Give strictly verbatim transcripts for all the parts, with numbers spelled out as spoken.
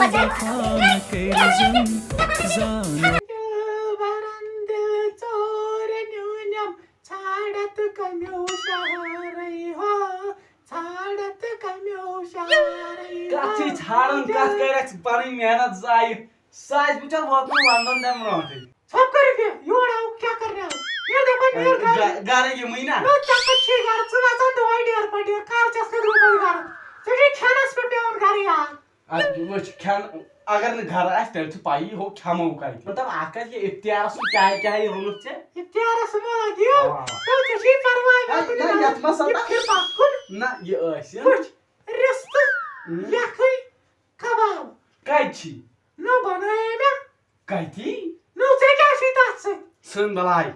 وفا نہ کٔرۍ زن زانو۔ دلبرن دل ژور نیونم، ژھانڈتھ کمیو شہرے ہو، ژھانڈتھ کمیو شہرے ہو۔ کتھ چھے ژھانڈان، کتھ کرکھ پنٕنۍ محنت ضایع؟ سُہ آسہِ بِچور ووتمُت لندن تمہِ برونٹھٕے۔ ژھۄپ کٔرِتھ بیٚہہ، یور آوُکھ کیٛاہ کرنہِ آوُکھ؟ یہِ دپان نیر گرٕ۔ گرٕ یِمٕے نا۔ نہ، ژےٚ کتہِ چھُے گرٕ؟ ژٕ نژان دۄہے ڈیرٕ پتہٕ ڈیرٕ، کالہٕ چھَس نہٕ روٗدمُت گرٕ۔ ژےٚ چھُے کھٮ۪نس پٮ۪ٹھ پٮ۪وان گرٕ یاد۔ ادٕ وٕچھ، کھٮ۪ن اگر نہٕ گرٕ آسہِ، تیٚلہِ چھِ پَیی، ہُہ کھٮ۪مو کَتہِ۔ مطلب، اَکھ کَتھ، یہِ افتیارَس سُہ کیٛاہ کیٛاہ یہِ روٚنُتھ ژےٚ؟ افتیارَس مہ لَگیو، آ۔ تہٕ ژےٚ چھُے پَرواے، ہے، مےٚ نہ، یَتھ منٛز سا یہِ تَتھ پھِر پَتھ کُن۔ نہ، یہِ ٲسِن۔ وٕچھ، رِستہٕ، اۭں۔ یَکھٕنۍ، کَباب۔ کَتہِ چھی؟ نہ بَنٲیے مےٚ۔ کَتہِ؟ نہ، ژےٚ کیٛاہ چھُے تَتھ سۭتۍ؟ ژھٕن بَلاے۔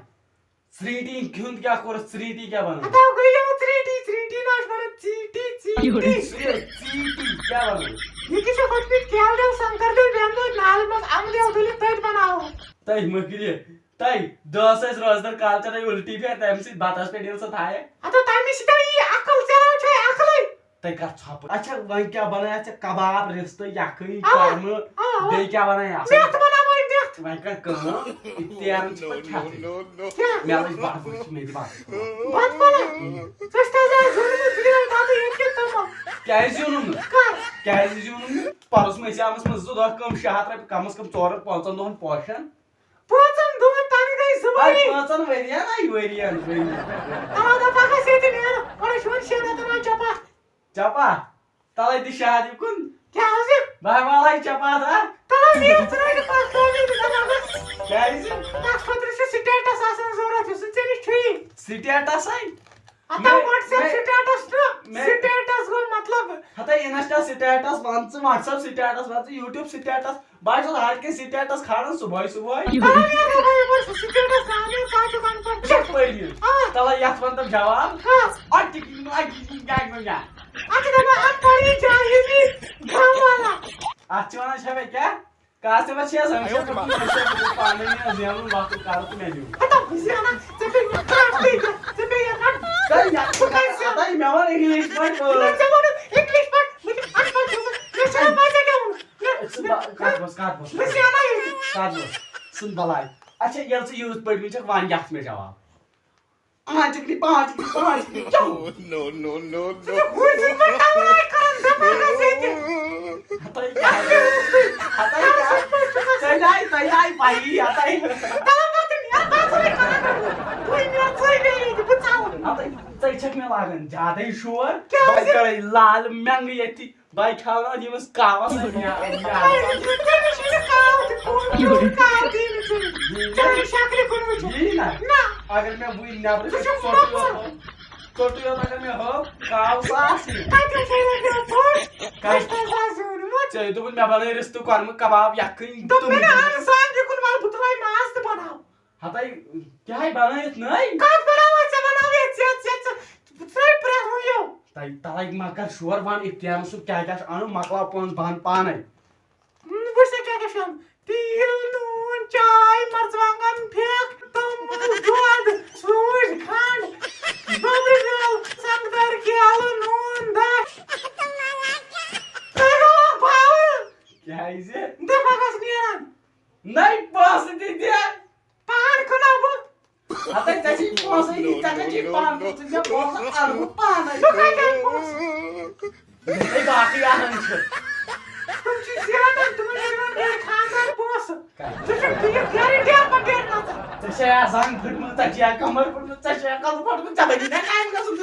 ژریٖٹی ہُنٛد کیٛاہ کوٚرُس؟ ژریٖٹی کیٛاہ بَنٲو؟ ہتاو گٔے یِمو ژریٖٹی، ژریٖٹی نہ چھِ بَنان، ژیٖٹی، ژیٖٹی۔ ژیٖٹی کیٛاہ بَنٲو؟ یہِ تہِ چھِ ہوٚتمٕتۍ کیلہٕ، سنٛگتر تہٕ بیمبو نالہِ منٛز اَمہٕ دٮ۪و تُلِتھ تٔتھۍ بَناوو۔ تۄہہِ مۄکلہِ، تۄہہِ دۄہَس ٲسۍ روزدر کالچَن اُلٹی پھِر، تَمہِ سۭتۍ بَتَس پٮ۪ٹھ ییٚلہِ سۄ تھایَکھ۔ ہتاو تَمہِ سۭتۍ یی عقل، ژےٚ نہ چھے عقلٕے۔ تۄہہِ کَتھ ژھۄپہٕ؟ اچھا، وۄنۍ کیٛاہ بَنٲے اَتھ ژےٚ؟ کباب، رِستہٕ، یَکھٕنۍ، اَوا، کۄرمہٕ، اَوا، اَوا۔ بیٚیہِ کیٛاہ بَنٲے اَتھ؟ مٮ۪تھ بَناوو أسۍ مٮ۪تھ۔ وۄنۍ کَر کٲم، اِختیارَن چھِ پَتہٕ کھٮ۪تھٕے۔ کیٛاہ؟ مےٚ لٔج بَتہٕ وٕچھ، مےٚ دِ بَتہٕ۔ بَتہٕ پھوٚلہ؟ ژےٚ چھُتھ آز زیُن اوٚنمُت، بہٕ دِمے بَتہٕ ییٚتہِ کٮ۪ن تِمَن۔ کیٛازِ زیُن اوٚن نہٕ؟ کَر؟ کیٛازِ زیُن اوٚن نہٕ؟ پَرُس مےٚ ٲسۍ آمٕژ منٛز زٕ دۄہ کٲم، شےٚ ہَتھ رۄپیہِ کَم از کَم ژورَن پانٛژَن دۄہَن پوشان۔ پانٛژن دۄہن تنہٕ گٔے زٕ ؤری۔ پانٛژن ؤرین، آے ؤرین، ؤرین۔ تمام دپان گژھِ ییٚتہِ نیرُن، وۄنۍ چھُ وۄنۍ شیٚن رٮ۪تن وۄنۍ چپا۔ چپا؟ تلے دِ شادی کُن۔ کیٛاہ حظ یہِ؟ بہٕ ہا والے چپا دا۔ تلے دِ یَتھ ژٕ رٲیِتھ پتھ کالہِ ییٚتہِ زنانس۔ کیٛازِ؟ تتھ خٲطرٕ چھُ سٹیٹس آسان ضروٗرت، یُس نہٕ ژےٚ نِش چھُیی۔ سٹیٹسے؟ ہتا مےٚ، WhatsApp مےٚ، status نہٕ، مےٚ status گوٚو مطلب۔ ہتا Insta status وَن ژٕ، WhatsApp status وَن ژٕ، YouTube status۔ بہٕ حظ چھُس ہر کینٛہہ status کھالان صُبحٲے صُبحٲے۔ تَلہٕ نیرٕ بہٕ یِمَن سُہ status ترٛاونہِ، ژٕ حظ چھُکھ اَنپَڑھ۔ ژےٚ پٔرۍ مےٚ۔ آ۔ تَلہٕ یَتھ وَن تِم جواب۔ کَس؟ اَدٕ کیٛاہ، اَدٕ کیٛاہ، اَدٕ کیٛاہ۔ اَتھ چھِ دَپان اَنپَڑھ یہِ جاہِل یہِ گام والا۔ اَتھ چھِ وَنان چھےٚ مےٚ کیٛاہ؟ کاسٹمر چھِ حظ ہمشہ پتہٕ مےٚ چھِ پتہٕ پانہٕ مےٚ زینُن وقت کَرُن تہٕ مےٚ دیُن۔ ہتا بہٕ زینہٕ، ژےٚ پیٚیہِ مےٚ کَرَپٹ ییٚتہِ، ژےٚ پیٚیہِ مےٚ کَرَپٹ۔ ژٕ یَتھ چھُکھ اَسہِ ہَتَے مےٚ وَن English پٲٹھۍ نہ، پٲٹھۍ۔ ژےٚ ووٚنُتھ English پٲٹھۍ، مےٚ چھُ اَنپَڑھ چھُس، مےٚ چھُنہٕ پَے ژےٚ کیٛاہ ووٚنُتھ۔ مےٚ، ژٕ با-، کَتھ بوز، کَتھ بوز، بہٕ زینہٕ ییٚتہِ۔ کَتھ بوز، ژٕ بَلاے۔ اچھا، ییٚلہِ ژٕ یوٗت پٔرۍمٕتۍ چھَکھ، وَن یَتھ مےٚ جواب۔ آنچکلی پانچکلی پانچکلی کیٛاہ؟ No, no, no, no, ژٕ چھُکھ وٕنہِ زِ پَتہٕ تَوَے کران دٮ۪ماغَس ییٚتہِ۔ ہَتَے کیٛاہ؟ ہَتَے کیٛاہ؟ ژےٚ نَے، ژےٚ نَے پَیی، ہَتَے۔ تَلہٕ پَتہٕ نیرٕ بہٕ ژٕے کران۔ بہٕ نیرٕ ژٕے بیٚیہِ ییٚتہِ، بہٕ ژاوُن۔ ہَتَے، ژےٚ چھَکھ مےٚ لاگان زیادَے شور۔ کیٛاہ بَے حظ؟ کَرَے لال مٮ۪نٛگہٕ ییٚتہِ۔ بہٕ کھیٛاوناوَتھ ییٚمِس کاوَس سۭتۍ یا-، یا-، تٔمِس چھُنہٕ کاو تہِ کوٚرمُت، کاو دی نہٕ ژےٚ۔ یی نہ۔ ژےٚ چھُے شکلہِ کُن وٕچھُن۔ یی نہ۔ نہ۔ اگر مےٚ وٕنۍ نٮ۪برٕ ژٕ چھُکھ ژوٚٹُے یوت مۄکُر۔ ہٲو، ژوٚٹُے یوت اگر مےٚ ہٲو، کاو سا آسہِ نہٕ۔ تَتہِ چھُے نہٕ مےٚ ژوٚٹ۔ کَتہِ؟ اَسہِ تہِ آسہِ ہا زیوٗنمُت۔ ژےٚ دوٚپُت مےٚ بَنٲے رِستہٕ کۄرمہٕ کباب یَکھٕنۍ دوٚپمَے تہٕ نہ، اَہَن سا، یہِ کُن وَلہٕ بہٕ تُلَے ماز تہٕ بَناو۔ ہتاے، کیٛاہ بنٲیِتھ نٔے؟ کتھ بناوے ژےٚ؟ بناو یہِ ژےٚ، ژےٚ، ژےٚ، ژٕ ترٛٲوۍ پرٛٮ۪تھ وُنیو۔ تۄہہِ، تۄہہِ ما کر شور ون اختیارن سُہ کیٛاہ کیٛاہ چھُ انُن، مۄکلاو پانس بہن پانے۔ ہم، وٕچھ ژےٚ کیٛاہ کیٛاہ چھُ انُن۔ تیٖل، نوٗن، چاے، مرژٕوانٛگن پھٮ۪کھ، توٚمُل، دۄد، سوٗجۍ، کھنٛڈ، بۄمبرِ بیول، سنٛگتر، کیلہٕ، نوٗن، دَچھ۔ تۄہہِ گوٚوا باوُل؟ کیٛازِ؟ دَپان ٲس نیران۔ نَے پونٛسہٕ تہِ دِ۔ پان کٕنو بہٕ۔ ہتے ژےٚ چھِی پونٛسَے نہٕ، ژےٚ کَتہِ چھِی پان کٕنُن؟ ژٕ دِ مےٚ پونٛسہٕ، اَنہٕ بہٕ پانَے۔ بہٕ کَتہِ اَنہٕ پونٛسہٕ؟ ہے، باقٕے اَنان چھِ۔ تِم چھِ زینان، تِمَن چھِ یِوان گَرِ خانٛدار پونٛسہٕ۔ ژٕ چھُکھ ٹھیٖک، گَرِ ڈیرٕ پَتہٕ ڈیرٕ نَژان۔ ژےٚ چھےٚ یا زَنٛگ پھٕٹمٕژ، ژےٚ چھےٚ یا کَمَر پھٕٹمٕژ، ژےٚ لَگی نا کامہِ گژھُن۔